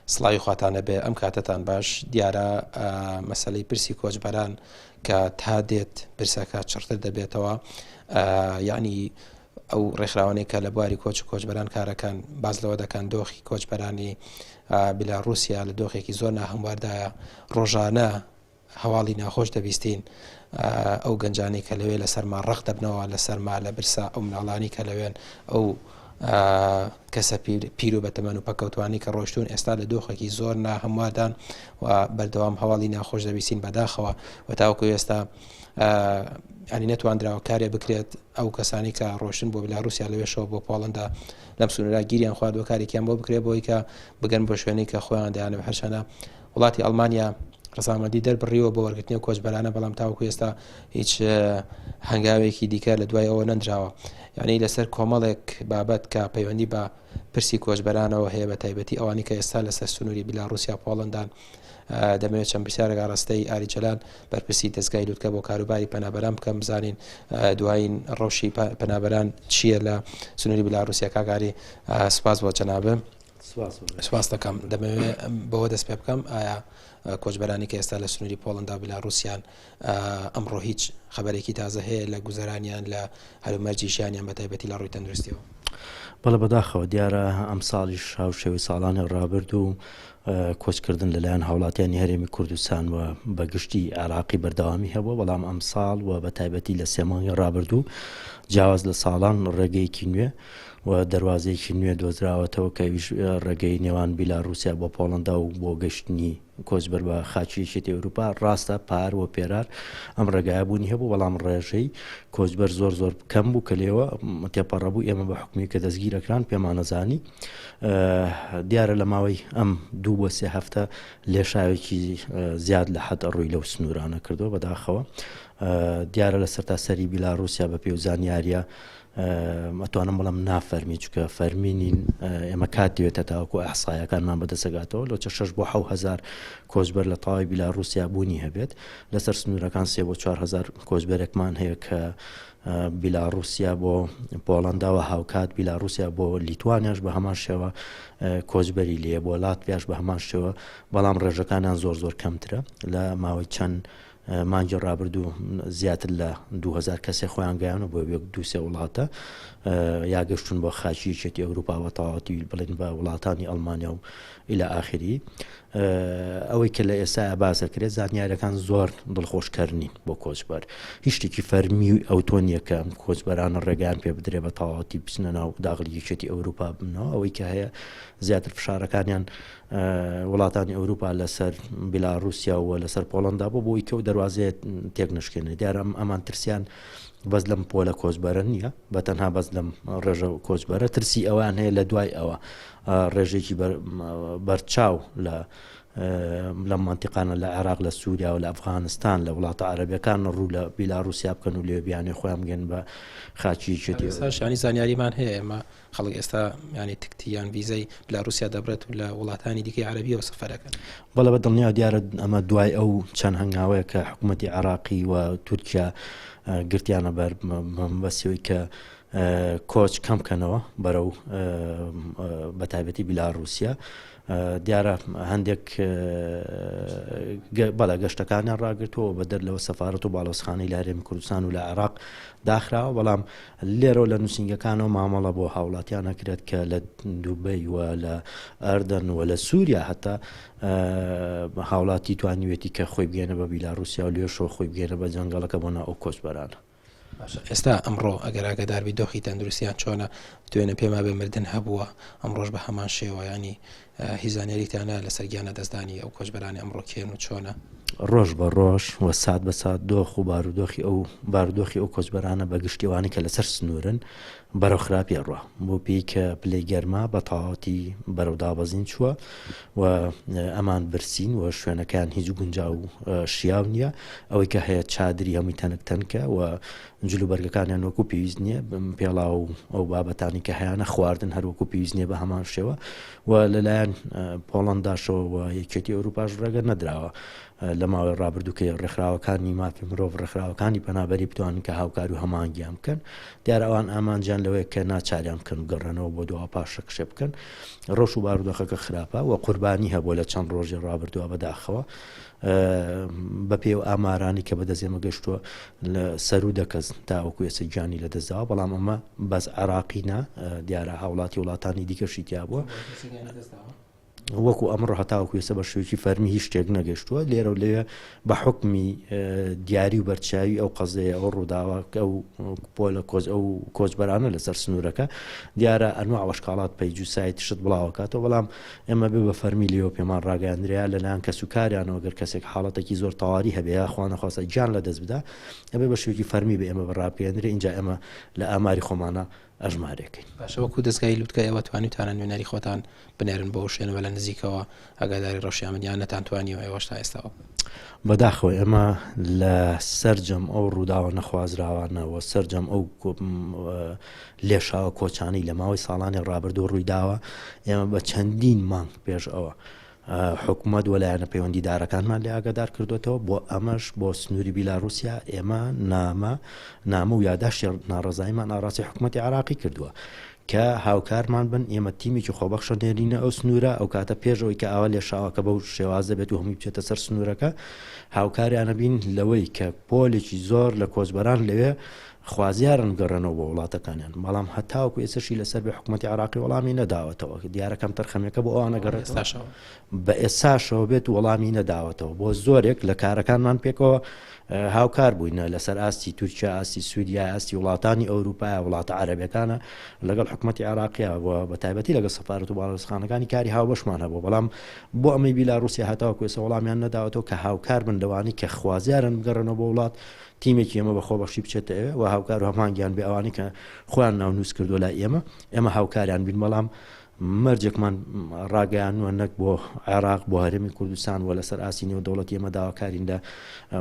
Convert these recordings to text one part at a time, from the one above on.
سڵاوی خواتان هەبێ ئەم کاتەتان باش دیارە مەسەلەی پرسی کۆچبەران کە تا دێت پرسەکە چڕتر دەبێتەوە یعنی ئەو ڕێکخراوانەی کە لە بواری کۆچ و کۆچبەران کارەکان باز لەوە دەکەن دۆخی کۆچبەرانی بلاڕوسیا لە دۆخێکی زۆر ناهەمواردایە ڕۆژانە هەواڵی ناخۆش دەبیستین، ئەو گەنجانەی کە لەوێ لە سەرما ڕەق دەبنەوە، لە سەرما، لە برسا، ئەو مناڵانی کە لەوێن، ئەو کەسە پیر و بەتەمەن و پەکەوتوانی کە ڕۆشتون ئێستا لە دۆخێکی زۆر ناهەمواردان و بەردەوام هەواڵی ناخۆش دەبیستین بەداخەوە و تاوەکو ئێستا ینی نەتواندراوە کارێ بکرێت ئەو کەسانی کە ڕۆشتن بۆ بلاروسیا لەوێشەوە بۆ پۆڵندا لەم سنوورا گیریان خواردوە کارێکیان بۆ بکرێت بۆی کە بگەن بۆ شوێنی کە خۆیان دەیانەوە هەرچەنە وڵاتی ئەڵمانیا ڕەزامەندی دەربڕیوە بۆ وەرگرتنی ئەو کۆچبەرانە، بەڵام تاوەکو ئێستا هیچ هەنگاوێکی دیکە لە دوای ئەوە نەندراوە. یعنی لەسەر کۆمەڵێک بابەت کە پەیوەندی بە پرسی کۆچبەرانەوە هەیە بە تایبەتی ئەوانی کە ئێستا لەسەر سنووری بیلاڕوسیا پۆڵندان دەمەوێت چەند پرسیارێک ئاراستەی ئاری جەلال بەرپرسی دەزگای لوتکە بۆ کاروباری پەنابەران بکەم بزانین دوایین ڕەوشی پەنابەران چییە لە سنووری بیلاڕوسیا کاک ئاری سپاس بۆ جەنابم. سوپاس دەکەم دەمەوێت بەوە دەست پێ بکەم ئایا کۆچبەرانی کە ئێستا لە سنووری پۆڵندا و بلاڕوسیان ئەمڕۆ هیچ خبرێکی تازە هەیە لە گوزەرانیان لە هەلومەرجی ژیانیان بە تایبەتی لە ڕووی تەندروستیەوە؟ بەڵێ بەداخەوە دیارە ئەمساڵیش هاوشێوەی ساڵانی ڕابردوو کۆچکردن لەلایەن هاوڵاتیانی هەرێمی کوردستان و بە گشتی عێراقی بەردەوامی هەبووە بەڵام ئەمساڵ و بە تایبەتی لە سێ مانگی ڕابردوو جیاواز لە ساڵان ڕێگەیەکی نوێ و دەروازەیەکی نوێ دۆزراوەتەوە کە ئەویش ڕێگەی نێوان بیلاڕووسیا بۆ پۆڵەندا و بۆ گەشتنی کۆچبەر بە خاکی یەکێتی ئەوروپا ڕاستە پار و پێرار ئەم ڕێگایە بوونی هەبوو بەڵام ڕێژەی کۆچبەر زۆر زۆر کەم بوو کە لێوە تێپەڕە بوو ئێمە بە حکومی کە دەستگیرەکران پێمانەزانی دیارە لە ماوەی ئەم دوو بۆ سێ هەفتە لێشاوێکی زیاد لە حەد ڕووی لەو سنوورانە کردووە بەداخەوە دیارە لە سەرتاسەری بیلاڕووسیا بە پێ و زانیاریە ئەتوانم بڵێم نافەرمی چونکە فەرمی نین ئێمە کات دەوێتە تاوەکو ئەحسایەکانمان بەدەستەگاتەوە لۆچە 6 بۆ 1000 کۆچبەر لە تەواوی بیلاڕوسیا بوونی هەبێت لەسەر سنوورەکان 3 بۆ 4000 کۆچبەرێکمان هەیە کە بیلاڕوسیا بۆ پۆڵەنداوە هاوکات بیلاڕوسیا بۆ لیتوانیاش بە هەمان شێوە کۆچبەری لێ بۆ لاتڤیاش بە هەمان شێوە بەڵام ڕێژەکانیان زۆر زۆر کەمترە لە ماوەی چەند مانگی ڕابردوو زیاتر لە 2000 کەسێ خۆیان گەیان و بۆ یەک دوو سێ وڵاتە یا گەشتون بۆ خاکی یەکێتی ئەوروپا بە تەواوەتی بڵێن بە وڵاتانی ئەڵمانیا و ئیلا ئاخری ئەوەی کە لە ئێستا باسەکرێت زانیارەکان زۆر دڵخۆشکەر نین بۆ کۆچبەر هیچ شتێکی فەرمی و ئەوتۆ نییە کە کۆچبەرانە ڕێگەیان پێ بدرێ بە تەواوەتی بچنە ناو داخلی یەکێتی ئەوروپا بنەوە ئەوەی کە هەیە زیاتر فشارەکانیان وڵاتانی ئەوروپا لەسەر بیلاڕوسیا و لەسەر پۆڵندا بۆ بۆی کە و دەواازەیە تێک نشکێنێت دیارە ئەم ئەمان ترسیان بەس لەم پۆلە کۆچبەرە نییە بە تەنها بەس لەم ڕێژە کۆچبەرە ترسی ئەوان هەیە لە دوای ئەوە ڕێژێکی بەرچاو لە لەم منتیقانە لە عێراق لە سووریا و لە ئەفغانستان لە وڵاتە عەربەکان ڕوو لە بیلاڕوسیا بکەن و لێ بیانێ خۆیان بگەن بە خاکی یەکێتی. شانی زانیاریمان هەیە ئێمە خەڵک ئێستا یانی تکتی یان ڤیزەی بلاروسیا دەبرێت و لە وڵاتانی دیکەی عەرەبیەوە سەفەر ئەکەن. بەڵێ بە دڵنیاوە دیارە ئەمە دوای ئەو چەند هەنگاوەیە کە حکوومەتی عێراقی و تورکیا گرتیانە بەر بە سێوەی کە کۆچ کەم کەنەوە بەرەو بە تایبەتی بیلاڕوسیا دیارە هەندێک بەڵێ گەشتەکانیان ڕاگرتووە بەدەر لەوە سەفارەت و باڵۆزخانەی لە هەرێمی کوردستان و لە عێراق داخراوە بەڵام لێرەوە لە نووسینگەکانەوە مامەڵە بۆ هاوڵاتیان ئەکرێت کە لە دوبەی و لە ئەردەن و لە سووریا هەتا هاوڵاتی توانیوێتی کە خۆی بگەێنە بە بیلاڕوسیا و لێشەوە خۆی بگەێنە بە جەنگەڵەکە بۆ ناو ئەو کۆچبەرانە. باشە ئێستا ئەمڕۆ ئەگەر ئاگاداربی دۆخی تەندروستیان چۆنە دوێنێ پێما بێ مردن هەبووە ئەمڕۆش بە هەمان شێوە ینی هیچ زانیاریتان هەیە لەسەر گیان لەدەستدانی ئەو کۆچبەرانی ئەمڕۆ کێن و چۆنە؟ ڕۆژ بە ڕۆژ و سات بە سات دۆخ و بارودۆخی ئەو بارودۆخی ئەو کۆچبەرانە بە گشتی ئەوانەی کە لەسەر سنوورن بەرەو خراپی ئەڕوا بۆ پێی کە پلەی گەرما بە تەواوەتی بەرەو دابەزین چووە و ئەمان برسین و شوێنەکان هیچ گونجاو و شیاو نییە ئەوەی کە هەیە چادری هەمووی تەنک تەنکە و جلوبەرگەکانیان وەکو پێویست نییە، پێڵاو و ئەو بابەتانەی کە هەیانە، خواردن هەر وەکو پێویست نییە بە هەمان شێوە و لەلایەن پۆڵەنداشەوە و یەکێتی ئەوروپاش ڕێگە نەدراوە. لە ماوەی ڕابردوو کە ڕێکخراوەکانی مافی مرۆڤ ڕێکخراوەکانی پەنابەری بتوانن کە هاوکار و هەماهەنگیان بکەن دیارە ئەوان ئامانجیان لەوەیە کە ناچاریان بکەن بگەڕێنەوە بۆ دوا پاشەکشێ بکەن ڕەوش و بارودۆخەکە خراپە و قوربانی هەبووە لە چەند ڕۆژی ڕابردووە بەداخەوە بە پێی و ئامارانی کە بەدەست ئێمە گەشتووە لە سەرو دە کەس تاوەکو ئێستا گیانی لەدەستداوە بەڵام ئەمە بەس عێراقی نا دیارە هاوڵاتی وڵاتانی دیکەشی تیا بووە. وەکو ئەمڕۆ هەتاوەکو ئێستا بە شێوەیەکی فەرمی هیچ شتێک نەگەشتووە لێرە و لەوێ بە حوکمی دیاری و بەرچاوی ئەو قەزەیە ئەو ڕووداوە ئەو پۆلە کۆچ ئەو کۆچبەرانە لەسەر سنوورەکە دیارە ئەنواع وەشکاڵات پەیج و سایت شت بڵاوەکاتەوە بەڵام ئێمە بێ بە فەرمی لێوە پێمان ڕاگەیاندرا لەلایەن کەس و کاریانەوە گەر کەسێک حاڵەتێکی زۆر تەواری هەبێ یا خوا نەخواستە گیان لەدەست بدا ئەبێ بە شێوەیەکی فەرمی بە ئێمە بڕابگەیەندرێ ئینجا ئێمە لە ئاماری خۆمانە ئەژمارێکەین. باشە وەکو دەزگای لوتکە ئێوە توانیوتانە نوێنەری خۆتان بنێرن بۆ ئەو شوێنە وە لە نزیکەوە ئاگاداری ڕەوشیان بن یان نەتانتوانیوە ئێوەش تا ئێستا وەکو. بەداخەوە ئێمە لە سەرجەم ئەو ڕووداوە نەخوازراوانە و سەرجەم ئەو لێشاوە کۆچانەی لە ماوەی ساڵانی ڕابردوو ڕوویداوە ئێمە بە چەندین مانگ پێش ئەوە حکومەت و لایەنە پەیوەندیدارەکانمان لێ ئاگادار کردوێتەوە بۆ ئەمەش بۆ سنووری بیلاروسیا ئێمە نامە نامە و یاداشتی ناڕەزاییمان ئاڕاستی حکومەتی عراقی کردووە کە هاوکارمان بن ئێمە تیمێکی خۆبەخشە نێرینە ئەو سنوورە ئەو کاتە پێش ئەوەی کە ئاوا لێشاوەکە بەو شێوازە بێت و هەمووی بچێتە سەر سنوورەکە هاوکاریانە بین لەوەی کە پۆلێکی زۆر لە کۆچبەران لەوێ خوازیارن بگەڕێنەوە بۆ وڵاتەکانیان، بەڵام هەتاوەکو ئێستەشی لەسەر بێ حکومەتی عێراقی وەڵامی نەداوەتەوە، دیارە کەمتەرخەمیەکە بۆ ئەوان ئەگەڕێتەوە بە ئێستاشەوە بێت وەڵامی نەداوەتەوە بۆ زۆرێک لە کارەکانمان پێکەوە هاوکار بووینە لەسەر ئاستی تورکیا ئاستی سووریا ئاستی وڵاتانی ئەوروپا وڵاتە عەرەبەکانە لەگەڵ حکوومەتتی عراقیە و بە تایبەتی لەگەڵ سەفاەت و باڵۆزخانەکانی کاری هاوبەشمان هەبوو بەڵام بۆ ئەمەی بیلاروسیا هەتاوەکو ئێستا وەڵامیان نەداوەتەوە کە هاوکار بن لەوانی کە خوازیارن بگەڕێنەوە بۆ وڵات تیمێکی ئێمە بە خۆبەخشی بچێتە ئەوێ و هاوکار و هەماهەنگیان بێ ئەوانەی کە خۆیان ناونووس کردووە لای ئێمە ئێمە هاوکاریان بین بەڵام مەرجێکمان ڕاگەیانوە نەک بۆ عێراق بۆ هەرێمی کوردستان و لەسەر ئاستی نێودەوڵەتی ئێمە داواکارین لە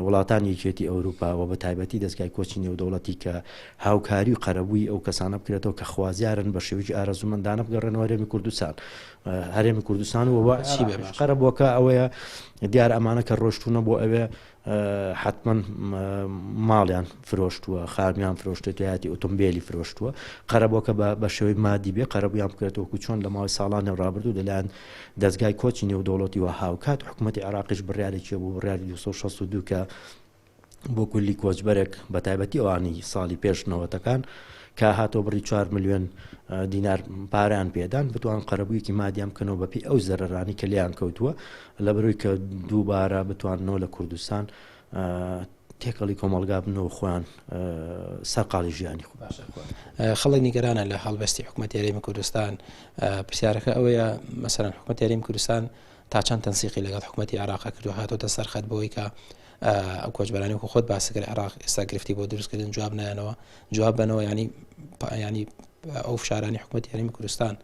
وڵاتانی یەکێتی ئەوروپا و بە تایبەتی دەستگای کۆچی نێودەوڵەتی کە هاوکاری و قەرەبووی ئەو کەسانە بکرێتەوە کە خوازیارن بە شێوەیەکی ئارەزوومەندانە بگەڕێنەوە هەرێمی کوردستان هەرێمی کوردستان و قەرەبووەکە ئەوەیە دیار ئەمانە کە ڕۆشتونە بۆ ئەوێ حەتمەن ماڵیان فرۆشتووە، خانوویان فرۆشتێت یاتی ئۆتۆمبێلی فرۆشتووە، قەرەبووەکە بە شێوەی مادی بێ قەرەبوویان بکرێتەوە وەکو چۆن لە ماوەی ساڵانی ڕابردوو لەلایەن دەزگای کۆچی نێودەوڵەتی و هاوکات حکوومەتی عێراقیش بڕیارێکی هەبوو بڕیاری 262 کە بۆ کولی کۆچبەرێک بە تایبەتی ئەوانی ساڵی پێش نەوەتەکان کە هاتەوە بڕی 4 ملیۆن دینار پارەیان پێدان بتوان قەرەبوویەکی مادیان بکەنەوە بەپێی ئەو زەرەرانی کە لێیان کەوتووە لەبەرئەوەی کە دووبارە بتواننەوە لە کوردستان تێکەڵی کۆمەڵگا بنەوە خۆیان سەرقاڵی ژیانی خۆ باشە خەڵک نیگەرانە لە هەڵوێستی حکوومەت هەرێمی کوردستان پرسیارەکە ئەوەیە مەسەرەن حکوومەت هەرێمی کوردستان تا چەند تەنسیقی لەگەڵ حکوومەتی عێراق کردو هاتۆتە سەرخەت بۆی کە ئەو کۆچبەرانی وەکو خۆت باس کرد عێراق ئێستا گرفتی بۆ دروستکردن جواب نایەنەوە جواب بنەوە ینی ینی ئەو فشارانی حکوومەت هەرێمی کوردستان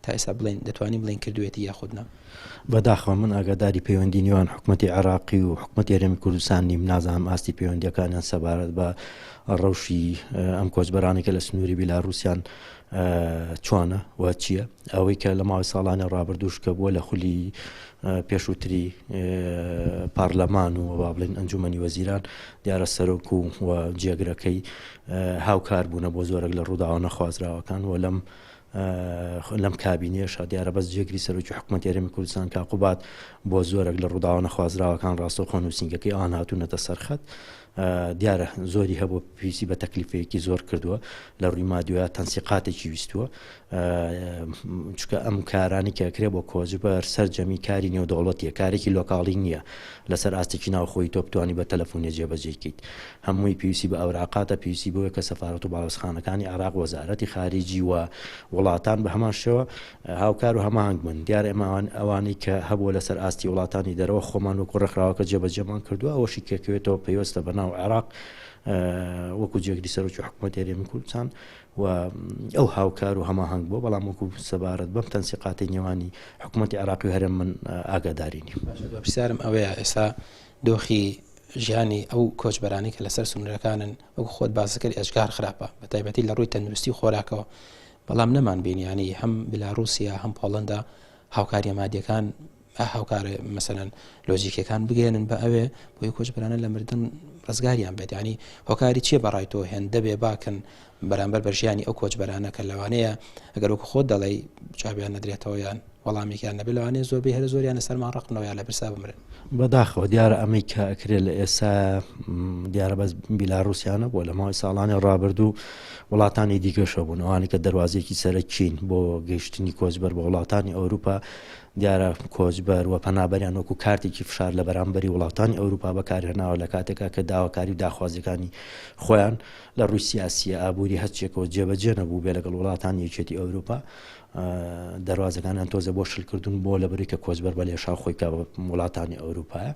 تا ئێستا بڵێین دەتوانین بڵێین کردوێتی یاخود نا؟ بەداخەوە من ئاگاداری پەیوەندی نێوان حکومەتی عێراقی و حکومەتی هەرێمی کوردستان نیم، نازانم ئاستی پەیوەندییەکانیان سەبارەت بە ڕەوشی ئەم کۆچبەرانەی کە لە سنووری بیلاروسیان چۆنە و چییە. ئەوەی کە لە ماوەی ساڵانی ڕابردووش کە بووە لە خولی پێشووتری پارلەمان و با بڵێین ئەنجومەنی وەزیران دیارە سەرۆک و جێگرەکەی هاوکار بوونە بۆ زۆرێک لە ڕووداوە نەخوازراوەکان و لەم لەم کابینەیەشا دیارە بەس جێگری سەرۆکی حکومەتی هەرێمی کوردستان کاک قوباد بۆ زۆرێک لە ڕووداوە نەخوازراوەکان ڕاستەوخۆ نووسینگەکەی ئەوان هاتوونەتە سەرخەت دیارە زۆری هەبوو پێویستی بە تەکلیفەیەکی زۆر کردووە لە ڕووی مادیوە تەنسیقاتێکی ویستووە چونکە ئەم کارانی کە کرێ بۆ کۆچبەر سەرجەمی کاری نێودەوڵەتیە کارێکی لۆکاڵی نییە لەسەر ئاستێکی ناوخۆی تۆ بتانی بە تەلەفۆنیە جێبەجێکیت هەمووی پێویستی بە ئەوراقاتە، پێویستی بەوەیە کە سەفارەت و باڵیۆزخانەکانی عێراق، وەزارەتی خاریجی و وڵاتان بە هەمان شێوە هاوکار و هەماهەنگ بن. دیارە ئێمە ئەوانەی کە هەبووە لەسەر ئاستی وڵاتانی دەرەوە خۆمان وەکو ڕێکخراوەکە جێبەجێمان کردووە، ئەوەشی کە کەوێتەوە پەیوەستە بە ناو عێراق وەکو جێگری سەرۆکی حکوومەتی هەرێمی کوردستان و ئەو هاوکار و هەماهەنگ بووە، بەڵام وەکو سەبارەت بەم تەنسیقاتەی نێوانی حکوومەتی عێراقی و هەرێم من ئاگاداری نیم. باشە پرسیارم ئەوەیە ئێستا دۆخی ژیانی ئەو کۆچبەرانەی کە لەسەر سنوورەکانن وەکو خۆت باست کرد ئێجگار خراپە بە تایبەتی لە ڕووی تەندروستی و خۆراکەوە بەڵام نەمان بینی ینی هەم بلاروسیا هەم پۆڵندا هاوکاریە مادیەکان هاوکارە مەسەلەن لۆجیکیەکان بگەێنن بە ئەوێ بۆی کۆچبەرانە لە مردن ڕزگاریان بێت ینی هۆکاری چیە بەڕای تۆ هێندە بێ باکن بەرامبەر بە ژیانی ئەو کۆچبەرانە کە لەوانەیە ئەگەر وەکو خۆت دەڵێی جوابیان نەدرێتەوە یان وەڵامێکیان نەبێت لەوانەیە زۆربەی هەرە زۆریان لە سەرما ڕەقبنەوە یان لە برسا بمرن. بەداخەوە دیارە ئەمەی کە ئەکرێ لە ئێستا دیارە بەس بیلاڕوسیا نەبووە لە ماوەی ساڵانی ڕابردوو وڵاتانی دیکەش هەبوون ئەوانەی کە دەروازەیەکی سەرەکین بۆ گەیشتنی کۆچبەر بە وڵاتانی ئەوروپا دیارە کۆچبەر و پەنابەریان وەکو کارتێکی فشار لە بەرامبەری وڵاتانی ئەوروپا بەکارهێناوە لە کاتێکا کە داواکاری و داخوازیەکانی خۆیان لە ڕووی سیاسیە ئابووری هەرچێکەوە جێبەجێ نەبوو بێ لەگەڵ وڵاتانی یەکێتی ئەوروپا دەروازەکانیان تۆزە بۆ شلکردون بۆ لەبەری کە کۆچبەر بە لێشاو خۆی کە وڵاتانی ئەوروپایە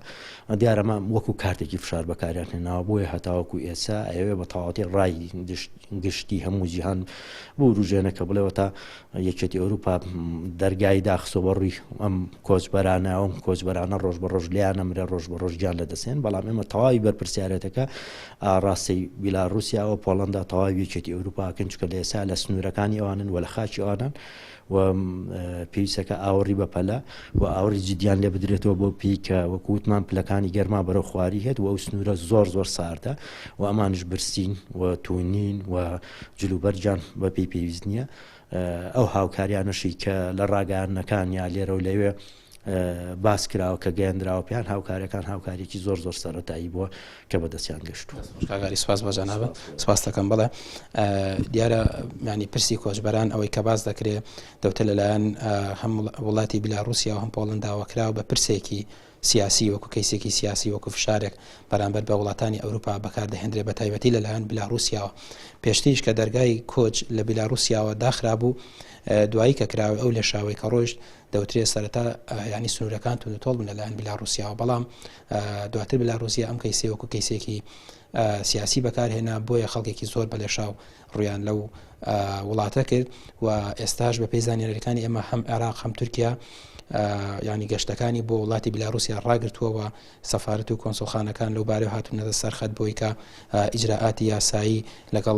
دیارەمە وەکو کارتێکی فشار بەکاریان هێناوە بۆیە هەتاوەکو ئێسا ئەوێ بە تەواوەتی ڕای گشتی هەموو جیهان بوروژێنە کە بڵێەوە تا یەکێتی ئەوروپا دەرگای داخستۆ بە ڕووی ئەم کۆچبەرانە ئەم کۆچبەرانە ڕۆژ بە ڕۆژ لیان ئەمرێ ڕۆژ بە ڕۆژ گیان لەدەستێن بەڵام ئێمە تەواوی بەرپرسیارێتەکە ئاڕاستەی بیلاڕوسیا و پۆڵەندا تەواوی یەکێتی ئەوروپا ئەکەن چونکە لە ئێستا لە سنوورەکانی ئەوانن و لە خاکی ئەوانن و پێویستەکە ئاوڕی بەپەلە و ئاوڕی جدیان لێ بدرێتەوە بۆ پێی کە وەکو وتمان پلەکانی گەرما بەرەو خواری هێت و ئەو سنوورە زۆر زۆر ساردە و ئەمانش برسین و تونین و جلوبەرگیان بە پێی پێویست نییە ئەو هاوکاریانەشی کە لە ڕاگەیاندنەکان یا لێرە و لەوێ باس کراوە کە گەیەندراوە پێیان هاوکاریەکان هاوکاریەکی زۆر زۆر سەرەتایی بووە کە بەدەستیان گەشتووە. کاک ئاری سپاس بۆ جەنابت سپاس دەکەم بەڵێ دیارە ینی پرسی کۆچبەران ئەوەی کە باس دەکرێ دەوتە لەلایەن هەم وڵاتی بیلاڕوسیا و هەم پۆڵنداوە کراوە بە پرسێکی سیاسی وەکو کەیسێکی سیاسی وەکو فشارێک بەرامبەر بە وڵاتانی ئەوروپا بەکاردەهێندرێ بە تایبەتی لەلایەن بیلاڕوسیاوە پێشتریش کە دەرگای کۆچ لە بیلاڕوسیاوە داخرابوو دوایی کە کراوە ئەو لێشاوەی کە ڕۆیشت دەوترێت سەرەتا یانی سنوورەکان توندوتۆڵ بوون لەلایەن بیلاڕوسیاوە بەڵام دواتر بیلاڕوسیا ئەم کەیسەی وەکو کەیسێکی سیاسی بەکارهێنا بۆیە خەڵکێکی زۆر بەلێشاو ڕویان لەو وڵاتە کرد و ئێستاش بە پێی زانیاریەکانی ئێمە هەم عێراق هەم تورکیا ینی گەشتەکانی بۆ وڵاتی بلاروسیا ڕاگرتووەوە سەفارەت و کۆنسوڵخانەکان لەو بارەوە هاتوونەتە سەر خەت بۆی کە ئیجرائاتی یاسایی لەگەڵ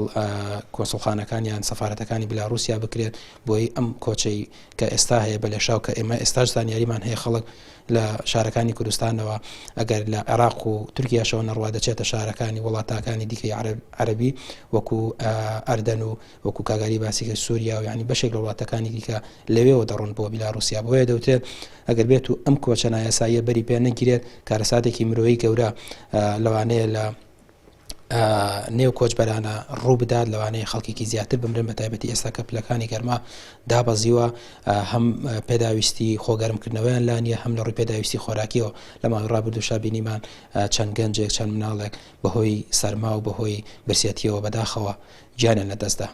کۆنسوڵخانەکان یان سەفارەتەکانی بلاروسیا بکرێت بۆی ئەم کۆچەی کە ئێستا هەیە بە لێشاو کە ئێمە ئێستاش زانیاریمان هەیە خەڵک لە شارەکانی کوردستانەوە ئەگەر لە عێراق و تورکیاشەوە نەڕوا دەچێتە شارەکانی وڵاتاکانی دیکەی عەربی وەکو ئەردەن و وەکو کاگاری باسی کرد سووریا و یعنی بەشێک لە وڵاتەکانی دیکە لەوێوە دەڕۆن بۆ بیلاڕوسیا بۆیە دەوترێت ئەگەر بێت و ئەم کۆچە نایاساییە بەری پێ نەگیرێت کارەساتێکی مرۆیی گەورە لەوانەیە لە نێو کۆچبەرانە ڕوو بدات لەوانەیە خەڵکێکی زیاتر بمرن بە تایبەتی ئێستا کە پلەکانی گەرما دابەزیوە هەم پێداویستی خۆگەرمکردنەوەیان لا نیە هەم لە ڕووی پێداویستی خۆراکیەوە لە ماوەی ڕابردووشا بینیمان چەند گەنجێک چەند مناڵێک بەهۆی سەرما و بەهۆی برسێتیەوە بەداخەوە گیانیان لەدەستدا.